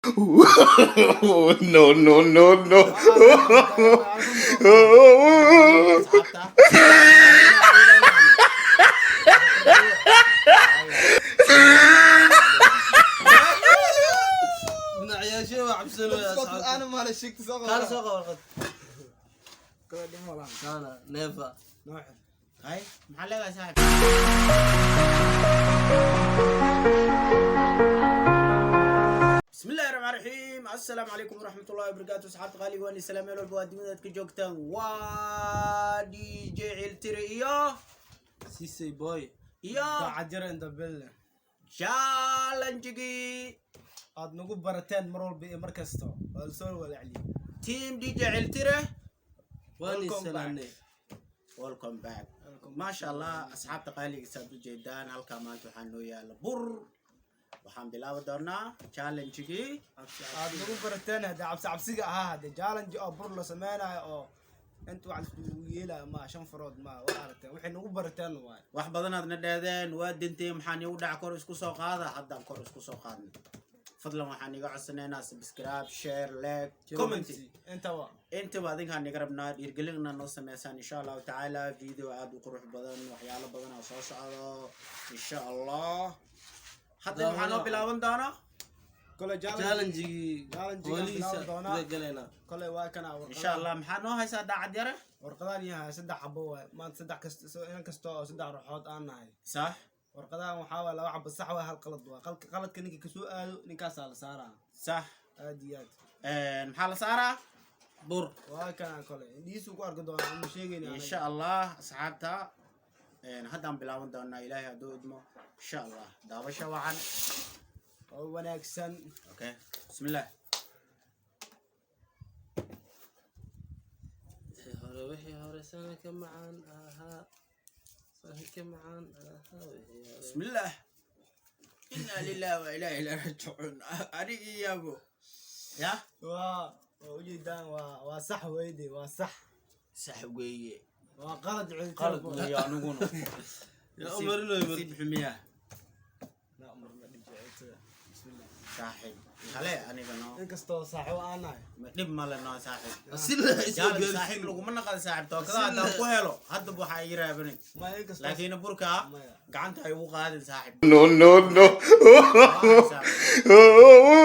No, no, no, no. Asxaabta. Dhinacyaashee waa cabsanooya asxaabta. Ana maala sheegta soo Kaala soo qaba warqad. Kala dhimo lahan. Kaana neefa. Nooca. Hay, maxaa leedahay saaxib? بسم الله الرحمن الرحيم، السلام عليكم ورحمة الله وبركاته. أصحاب غالي واني سلام يا والبا dunida ka joogtaan. Waa DJ Ciltire iyo Sisay boy. Iyo Daacad in the building. Challenge-gii aad nagu barateen mar walba iyo mar kasta waa la soo wada celiyey. Team DJ Ciltire. Waan Welcome isalaamnay. Welcome back. Maasha Allah, asxaabta qaaliga, saad u jeedaan halkaa maanta waxaa noo yaala bur. Waxaan bilaabi doonaa challenge-gii Aad nagu barateen hadee cabsi cabsiga ahaa, hadee challenge oo bur la sameynayo oo inta wax laiskugu yeelayo ma shan farood ma waa aragteen waxay nagu barateen waay. Wax badanaadna dheedeen waa dintay, maxaan iigu dhaca? Kor isku soo qaada. Haddaan kor isku soo qaadnay, fadlan waxaan iga codsanaynaa subscribe, share, like, comment. Intaba. Intaba adinkaan iga rabnaa dhiirgelinna noo sameysaan. Insha Allahu tacaala video aada u qurux badan, waxyaalo badan oo soo socdo insha Allah. Hadda waxaa noo bilaaban doonaa kole challenge. Challenge-gii. Challenge-gii Hoolihiisa bilaabi doonaa. guda galaynaa. Kole waa kana. Insha Allah maxaa noo haysaa, daacad yare? Warqadaan yahay saddex xabo waay maanta, saddex kasta, inan kasta oo saddex ruuxood aan nahay. Warqadahan waxaa waay laba xabo sax waay, hal qalad waay. Qaladka ninka kasoo aado ninkaasaa la saaraa. Aad iyo aad. Maxaa la saaraa? Bur. Waa kana, kole indhihiisuu ku arki doonaa ama sheegayna anaga. Insha Allah asxaabta, haddaan bilaaban doonaa, Ilaahay hadduu idmo. Insha Allah daawasha wacan oo wanaagsan. Okay, bismillah. Wixii hore, wixii hore sana ka macaan ahaa, sana ka macaan ahaa wixii hore. Bismillah, inna lillahi wa inna ilayhi raaji'uun. Anigi iyabo ya. Waa ujeedaan, waa sax weyde, waa sax. Sax weeye. Waa qalad. Qalad weeye aniguna. Yaa u marinayo mar. Nasiib xumiya. La umarna dhijeceytada, bismillah. Saaxiib kale aniga no. Inkastoo saaxibo aan nahay. Dhib male no saaxiib. Sila isoo Jaalin gaarsiin. Saaxiib laguma naqan saaxiib tookada haddaan ku helo haddaba waxaa ii reebanay. Ma inkastoo Laakiin burka Maya. gacanta ay ugu qaadin saaxiib. No, no, no. Waa saaxiib.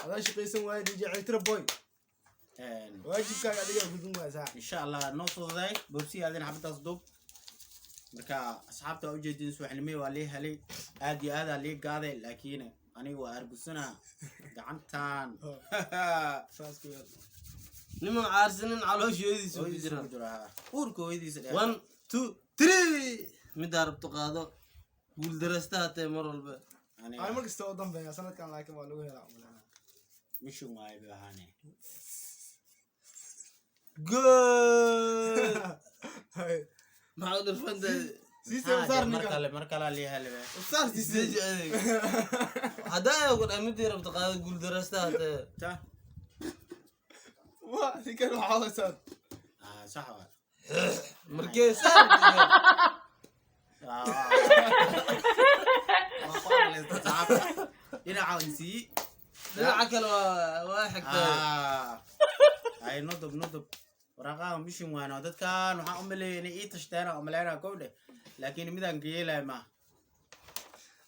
Adaa shaqaysan waaye, DJ Ciltire boy. Waajibkaaga adigaa gudun waaya saaxib. Insha Allah noo fududay bobsi adin xabadaas dub. Marka asxaabta waa ujeedin, subaxnimay waa lii helay, aad iyo aadaa lii gaaday, laakiin aniga waa argusanaa gacantan. Saas ku yeel. Niman caarsanin calooshoodiisa ku Hooyadiisa jiraan. ku jira uurka hooyadiisa dheer. One, two, three, midaa rabto qaado, guuldarasta hatee mar walba. Aniga Ani mar kasta oo dambeeya sanadkan, laakiin waa lagu helaa umaleynaa. Mission waaye bay ahaane. Gool. Hay. Maxaa u dhirfantahay? Siisay u saar Mar ninkan. kale, mar kalaa lii helay. U saar Sidee siisay. jecel haddaa ay ku dhahay midii rabto qaado, guuldarasta hatee. Ta. Waa ninkan waxaa la saar. Ah, sax waa. Markee saar. Ah. Waa ku aqleysta asxaabta. Dhinacan sii. Dhinaca kale waa xigtaa. Ah. Ay, nudub nudub waraaqaha mission waano. Dadkan waxaan u maleeyay inay ii tashteen oo umaleynaa kowdhe, laakiin midaan geelay ma.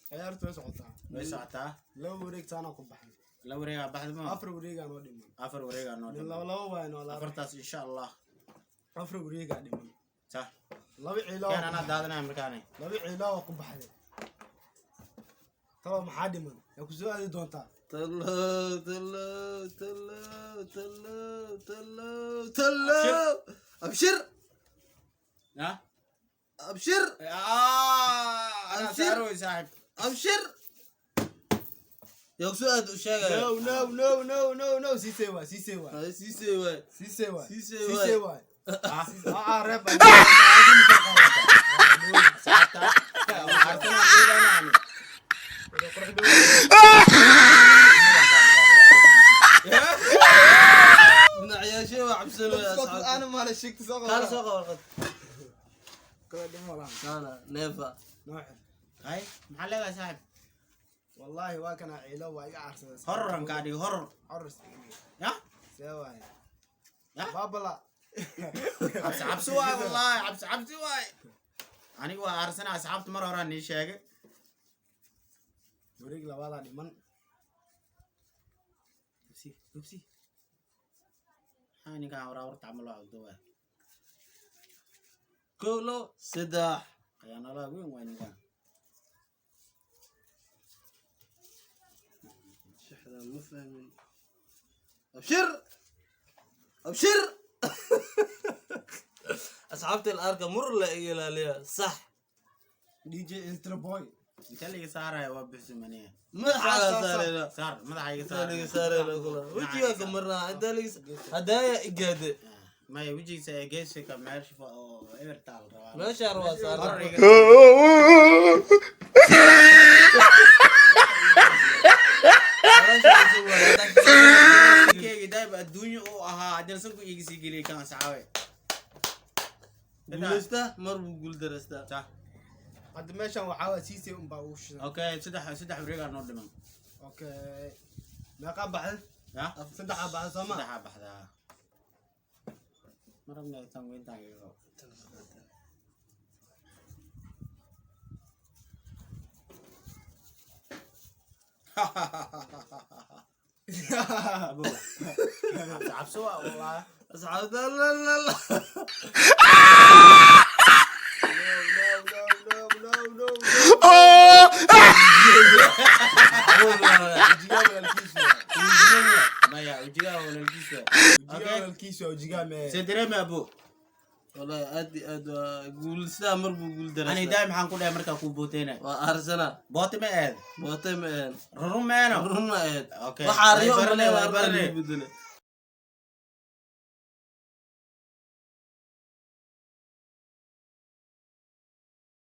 Ciyaartu way socotaa. Way socotaa. Laba wareeg taana ku baxay. La wareegaa baxda ma. Afar wareegaa noo dhiman. Afar wareegaa noo Min dhiman. laba laba waay noo laba. Afartaas insha Allah. Afar wareegaa dhiman. Sax. Laba ciilaa. Keen anaa daadanaya markaane. Laba ciilaa waa ku baxday. Taba maxaa dhiman yaa ku soo aadi doontaa? Tallo, tallo, tallo, tallo, tallo, tallo, abshir. Ha. Abshir. Ah, anaa Abshir. saaroy saaxib. Abshir, yaa kusoo aad u sheegaya. No, no, no, no, no, no, siisay waay, siisay waay. Ay, siisay waay. Siisay waay. Siisay Siisay waay. waay. Ah. Ah, reeb. Asxaabta waxaa qiilanaan. Buuxsanaya asxaabta. Ana maala sheegta soo Kaala soo qaba warqad. Kala dhimo lahan. Kaala neefa. Noo xir. Hay, maxaa leedahay saaxib? Wallaahi waa kana ciilo, waa iga caarsaday. Hororan kaa dhigi, horor. Horor iga dhigi. Ya. See waaye? Ya? Baabala. Cabsi cabsi waay, wallaahi cabsi cabsi waay. Aniga waa aarsana asxaabta, mar horaan nii sheegay. Wareeg labaadaa dhiman. Bubsi, bubsi. Maxaa ninkaan waraawarta camal waa cugdo waay? Kow, labo, saddex. Khiyaanalaha weyn waay ninkaan. Shixda ma fahmin. Abshir, abshir. Asxaabta arka mur la iga ilaaliya, sax. DJ Ultra Boy. Inta liga saaraya waa buxsamaniya. Madaxa la saarayna. Saar madaxa iga. Inta liga saarayna kula wejigaa ka marnaa inta liga hadaaya igaade. Maya, wejigiisa ee geesika meesha oo ebertaa la rabaa. Meeshaa rabaa saara. Horor iga. Ninkeyga daayib adduunyo uu ahaa, haddana sanku iiga sii geliyay kan asxaabe. Guulaystaa mar buu guuldareystaa. Sax. Hadda meeshan waxaa waa siisay unbaa ugu shidan. Okay, saddex wareegaa noo dhiman. Okay, meeqaa baxday? Ya. Saddexaa baxday soo ma? Saddexaa baxdaa. Ma rabna tan weyntaan iga qabo. Abo. Cabsi cabsi waa wallah. Asxaabta, la la la. No, no, no, no, no, no. Wejigaa walaalkiis waa. Maya, wejigaa walaalkiis waa. Wejigaa Okay. walaalkiis waa, wejigaa mee. See dareemi, abo? Wallahi aad iyo aad waa guulaystaa mar buu Ani guuldareystaa. daay maxaan ku dhahay markaa kuu booteynay? Waa aarsana. Boote ma eed. Bootay ma ahayn. Rurun meeno. Run ma ahayd. Okay. Waxaa riyo Way baranay, umaleeya way waa baranay. lagu bedelay.